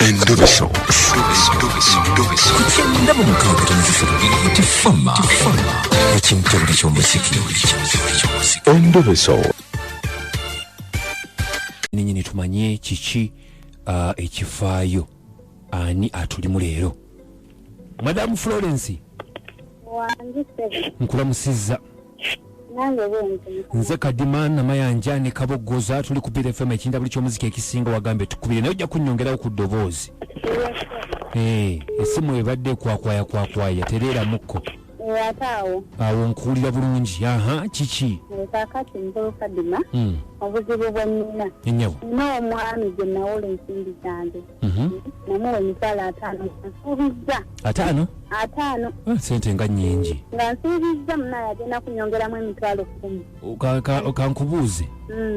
Endobeso. Ku 96.3 Tifama ekintobuli ky'omuziki. Endobeso. Nenyini tumanye kiki ekifaayo, ani atulimu leero. Madamu Florence. Wangi ssebo. Nkulamusizza. Nange bwentyo. Nze Kadima Namayanja ne Kaboggoza, tuli ku Beat FM, ekindabuli ky'omuziki ekisinga. Wagambye tukubire, naye ojja kunnyongerawo ku ddoboozi. Essimu ebadde ekwakwaya kwakwaya, tereeramukko. Ate awo? Awo nkuwulira bulungi. Aha, kiki? Kaakati mukulu Kadima, obuzibu bwe nnina, Ennyabo. nina omwami gye nawola ensimbi zange. Namuwa 50,000, nsuubizza. 50? 50. Ah, sente nga nnyingi. Nga nsuubizza munaye agenda kunyongeramu 10,000. Kankubuuze,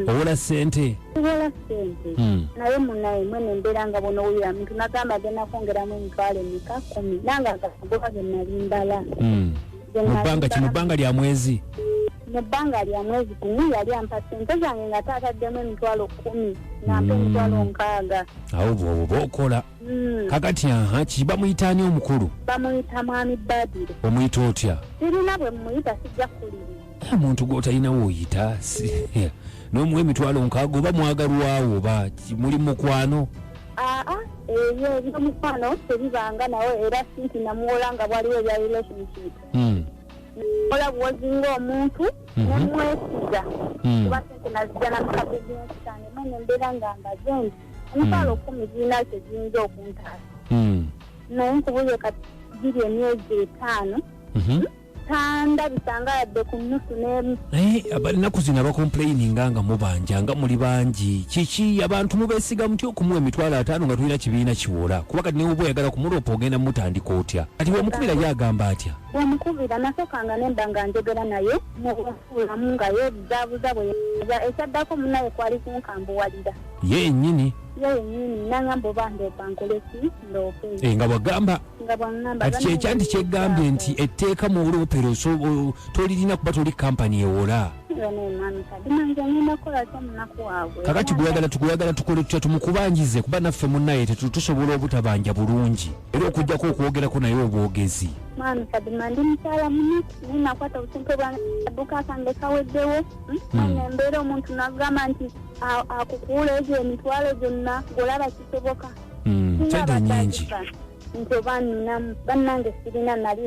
owola sente? Siwola sente. Naye munaye mwene embeera nga bwonowulira muntu nagamba agenda kwongeramu emitwalo emeka? 10, nange agagoba ge nali mbala. Ge Mu nali bbanga ki? Mu mbala. bbanga lya mwezi? Mu bbanga lya mwezi gumu. Yali ampa sente zange nga taataddemu 10,000, nampa 60,000. Awo bwobo bookola. Kakati aha, ki bamuyita ani omukulu? Bamuyita mwami Badiro. Omuyita otya? Sirina bwe muyita, sijja kuliriza. Omuntu gw'otalinawo oyita n'omuwa 60,000, oba mwagalwawo oba muli mukwano? Aa, ebyo ebyomukwano tebibanga nawe, era si nti namuwola nga bwaliwo ebya relationship. Ola buwozi ng'omuntu nemwesiga, kuba sente nazijja mu kabizinesi kange. Mwene embeera nga mbaze nti 10,000 girina kye giyinza okuntaasa. Naye nkubulye, kati giri emyezi 5, tandabisanga yadde ku nnusu n'emu. Naye ennaku zino abacomplaininga nga mubanja nga muli bangi. Kiki, abantu mubeesiga mutya okumuwa 50,000 nga tulina kibiina kiwola? Kuba kati newoba oyagala kumuloopa, ogenda mutandika otya? Kati bwomukubira ye agamba atya? Bwemukubira, nasookanga nemba nga njogera naye mubulamu nga yeebuzaabuza. Bwe yeebuza, ekyaddako munaye kwali kunkambuwalira. Ye yennyini? Ye yennyini, nangamba oba ndoopa nkole ki, ndoope. Eh, nga bwagamba. Nga bwaŋŋamba. Kati kyekya nti kyegambye nti etteeka muwoloopero tolirina kuba toli kampani ewola. Mwami Kadima, nze ngenda kukola ki omunaku waabwe? Kakati gweyagala tukuyagala tukole tutya? Tumukubanjize? Kuba naffe munnaye tusobola obutabanja bulungi, era okugjako okwogerako naye obwogezi. Mwami Kadima, ndi mukyala munaku, naye nakwata obusente bwange, adduka kange kaweddewo. Mwene embeera omuntu nagamba nti akukuula egyo emitwalo gyonna, ng'olaba kisoboka? Singa Sente abadde nyingi. azifa, nti oba ninamu, bannange sirina, nali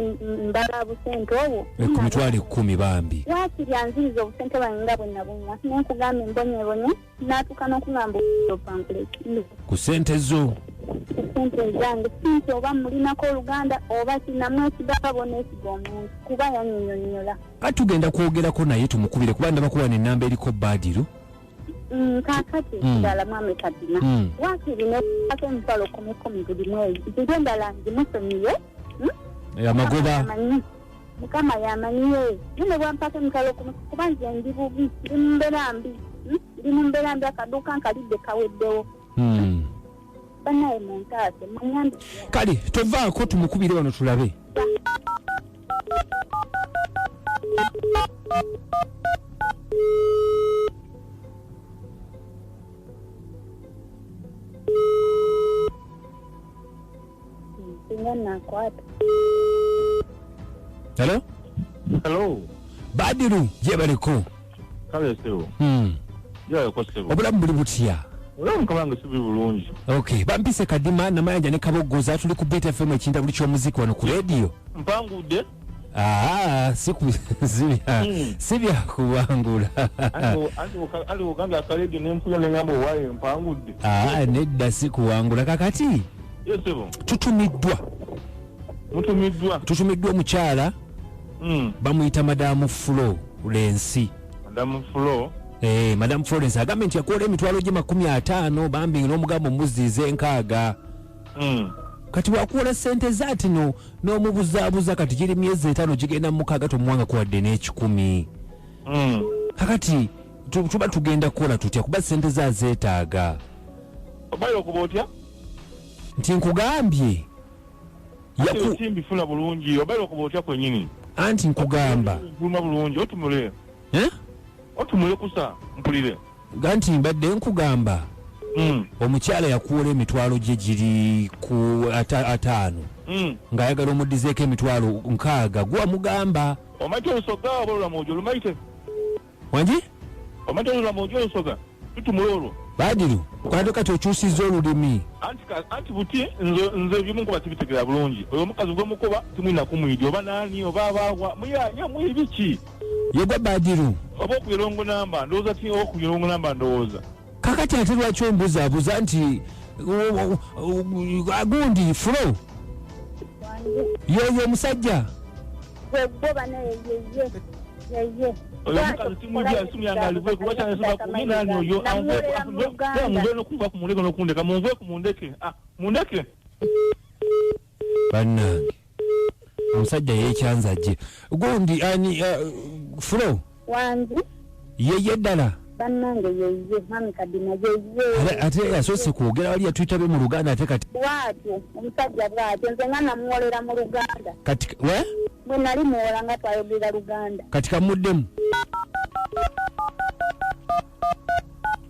mbala busente obwo. Ku 10,000 bambi. Waakiri anziriza obusente bwange nga bwe nabunywa. Nenkugambye mbonyebonye, n'atuuka n'okugamba opankuleki ku sente zo. Ku sente ezange. Si nti oba mulinako oluganda oba kinamwesigaba, boneesiga omuntu kuba yanyinyonnyola. Kati tugenda kwogerako naye, tumukubire, kuba ndaba kuwa nenamba eriko Baadiru. Kaakati ddala mwami Kadima, waakiri neako 10,000 buli mwezi, ziri endala nzimusonyiye. Amagoba. Mukama yamanyiye, naye ne bwampako 10,000, kuba nze ndi bubi, ndi mu mbeera mbi, Ndi mu mbeera mbi, akaduuka nkalidde kaweddewo. Bannaye muntaase, munyambe. Kale tovaako, tumukubire wano tulabe. Singa nakwata. Hello. Hello. Badiru, gyebaleko. Kale ssebo. Gyebaleko ssebo. Obulamu buli butya? Obulamu kabange si buli bulungi. Ok, bampise Kadima Namayanja ne Kaboggoza, tuli ku Beat FM, ekintabuli ky'omuziki wano ku rediyo. Mpangudde. Aa, si sibya si byakuwangula. Anti ogambye akaledio nempulira nengamba owaaye mpangudde. Aa, nedda, si kuwangula. Kakati Ye ssebo. tutumiddwa. Mutumiddwa. Tutumiddwa omukyala, bamuyita Madamu Florence. Madamu Flo. Eh, Madamu Florence agambye nti yakuwola emitwalo gye 50 bambi, n'omugamba omuziiza 60. Kati wakuwola sente zaati no n'omubuzaabuza, kati giri myezi 5 gigenda mu 6, tomuwanga kuwadde n'ekikumi. Kakati tuba tugenda kukola tutya, kuba sente ze azeetaaga? Obaire okuba otya? Nti nkugambye Ate simbifuna bulungi, obaire okuba otya kwenyini? Anti nkugamba. Nfuluma bulungi, otumule. Eh? Otumule kusa mpulire. Ga nti mbadde nkugamba. Omukyala yakuwola emitwalo gye giri ku 50 ng'ayagala omuddizeeko emitwalo 60 gwamugamba. Omaite olusoga oba olulamuujo olumaite? Wangi? Omaite olulamuujo olusoga tutumula olwo. Badiru kati kati okyusizza olulimi. Anti buti nze ebimu nkuba tibitegera bulungi. Oyo omukazi gwemukuba timulina kumwidi oba nani oba abaagwa muyanya mwibiki. Yegwa Badiru. Oba okubirongo namba ndowooza ti okubirongo namba ndowooza. Kakati ate lwaki ombuzaabuza nti agundi fulo yoyo omusajja gwe bane yeye. Oyo omukazi timujja simu yange alive kuba kyansaba kunani oyo anve n'okuva ku mundeke n'okundeka munve ku mundeke mundeke. Bannange omusajja yeekyanza gye gundi ani fulo wangi yeye ddala. Bannange yeye mami Kadima yeye. Ate yasoose kwogera wali yatuyitabe mu Luganda ate kati bw'atyo omusajja bw'atyo nze nga namuwolera mu Luganda. Kati we? Bwe nali muwola nga twayogera Luganda. Kati kamuddemu.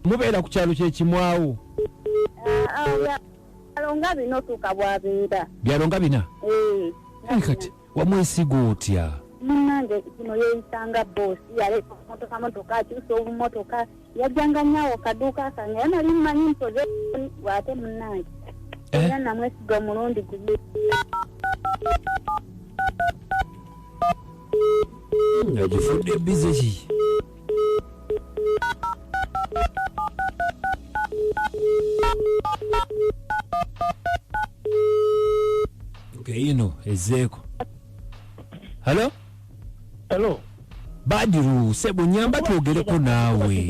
Mubeera ku kyalo kye kimwawo. Byalo nga bino tuuka bw'abeera. Byalo nga bina? Kati wamwesiga otya? Munnange kuno yeeyisanga boosi yaleeta motoka akyusa obumotoka yajjanga nnyawo kaduuka kange era nali mmanyi ntoze bw'ate munnange. Era namwesiga omulundi gumu. Agifudde bize ki? Okay, ino ezeeko. Hello? Hello. Badiru sebo nyamba twogereko naawe.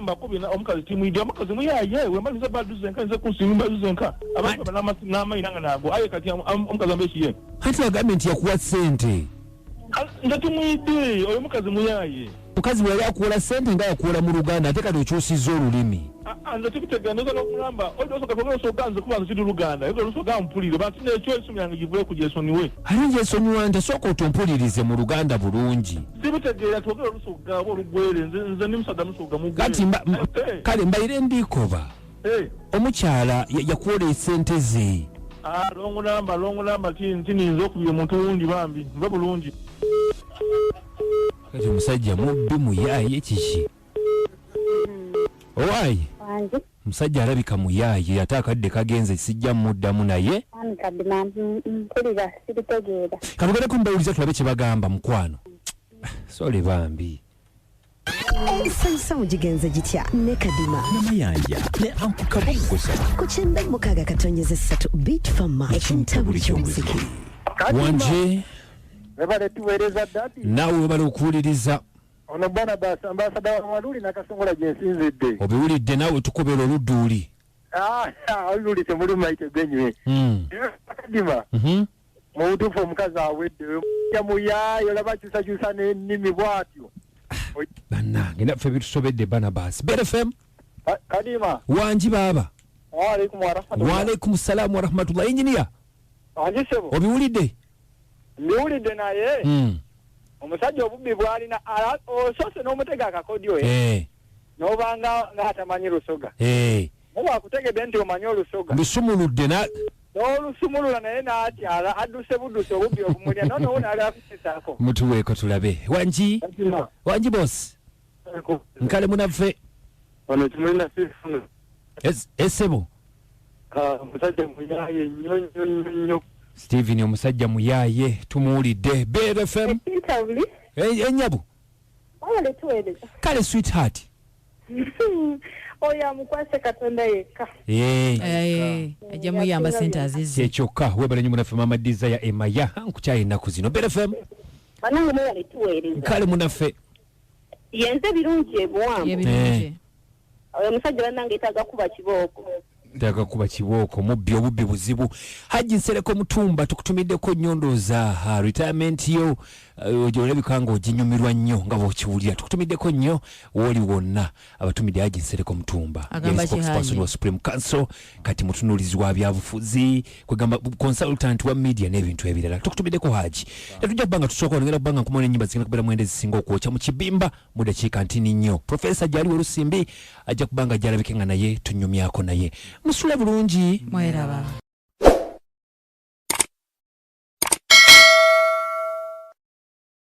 Mbakubye omukazi timwidi omukazi muyaye wemaliza baduze nka nze kunsimba baduze nka abantu n'amayina nga nago aye kati omukazi ambekiye. Hati agambye nti yakuwa ssente. Nze tumwidi oyo mukazi muyaye. Mukazi bwe yali akuwola ssente nga yakuwola mu Luganda ate kati okyusizza olulimi. Nze tibitegeera ndoza n'okulamba odosoka twogera olusoga nze kuba nze siri Luganda yogera olusoga mpulire bantu n'ekyo esimu yange givule ku gyesonyiwe. Ate ngyesonyiwa nte sooka otumpulirize mu Luganda bulungi. Sibitegeera twogera olusoga oba olugwere nze ndi musaga musoga mugwere. Kati kale mbaire ndikoba. Omukyala yakuwola essente ze. Longo namba nti ninza okubira omuntu wundi bambi mbe bulungi. Kati omusajja mubbi muyaaye kiki? Owaayi? Omusajja alabika muyaaye ate akadde kagenze sijja muddamu naye. Mpulira sibitegeera. Katugereko mbawuliza tulabe kye bagamba mukwano. Sorry bambi. Ensanyusa mugigenze gitya ne Kadima Namayanja ne Anku Kabongosa ku 96.3 Beat Fama ekintabuli ky'omuziki. Wanje webale tuweereza dadi naawe webale okuwuliriza. Ono Barnabas ambasada wa Waluli Nakasongola gye nsinzidde. Obiwulidde naawe tukobera oludduuli. Oludduuli temuli maite genywe. Kadima mu butuufu omukazi awedde muyaayo olaba akyusakyusa n'ennimi bw'atyo. Bannange naffe bitusobedde Barnabas. Beat FM. Kadima. Wangi baaba. Wa alaikum wa rahmatullah. Wa alaikum salaam wa rahmatullah. Engineer. Wangi sebo. Obiwulidde? Mbiwulidde naye. Omusajja obubbi bw'alina osoose n'omutega akakodyo n'obanga ng'atamanyi lusoga. Muba akutegedde nti omanyi olusoga. Lusumuludde n'olusumulula naye n'atyala adduse budduse obubbi obumulya nono naali akukisaako. Mutuweeko tulabe. Wangi? Wangi boss. Nkale munaffe. Ono kimulina sifuno. Esebo. Omusajja muyaaye nnyo nnyo nnyo. Steven omusajja muyaaye tumuwulidde. Beat FM. Enyabu. Kale sweetheart. Oyo amukwase Katonda yekka. Ajja muyamba ssente azizze. Kyokka webale nnyo munaffe Mama Desire Emaya nkukyaye ennaku zino. Beat FM. Bannange mwebale tuweereza. Kale munaffe. Yenze birungi ebuwanvu. Oyo omusajja bannange yeetaaga kuba kibooko. Takakuba kibooko mubbi, obubbi buzibu. Hajji Nsereko Mutumba, tukutumiddeko nnyo. Ndowooza retirement yo olabika nga oginyumirwa nnyo nga bw'okiwulira. Tukutumiddeko nnyo wooli wonna. Abatumidde Hajji Nsereko Mutumba. Agamba Yali ki spokesperson Hajji? wa Supreme Council, kati mutunuulizi wa byabufuzi, kwegamba consultant wa media n'ebintu ebirala. Tukutumiddeko, Haji. Tetujja kubanga tusooka olengera kubanga nkumona ennyimba zigenda kubeera mwenda ezisinga okwokya mu kibimba mu dakiika ntini nnyo. Profesa gyali Olusimbi ajja kubanga gyalabike nga naye tunyumyako naye. Musule bulungi. Mweraba.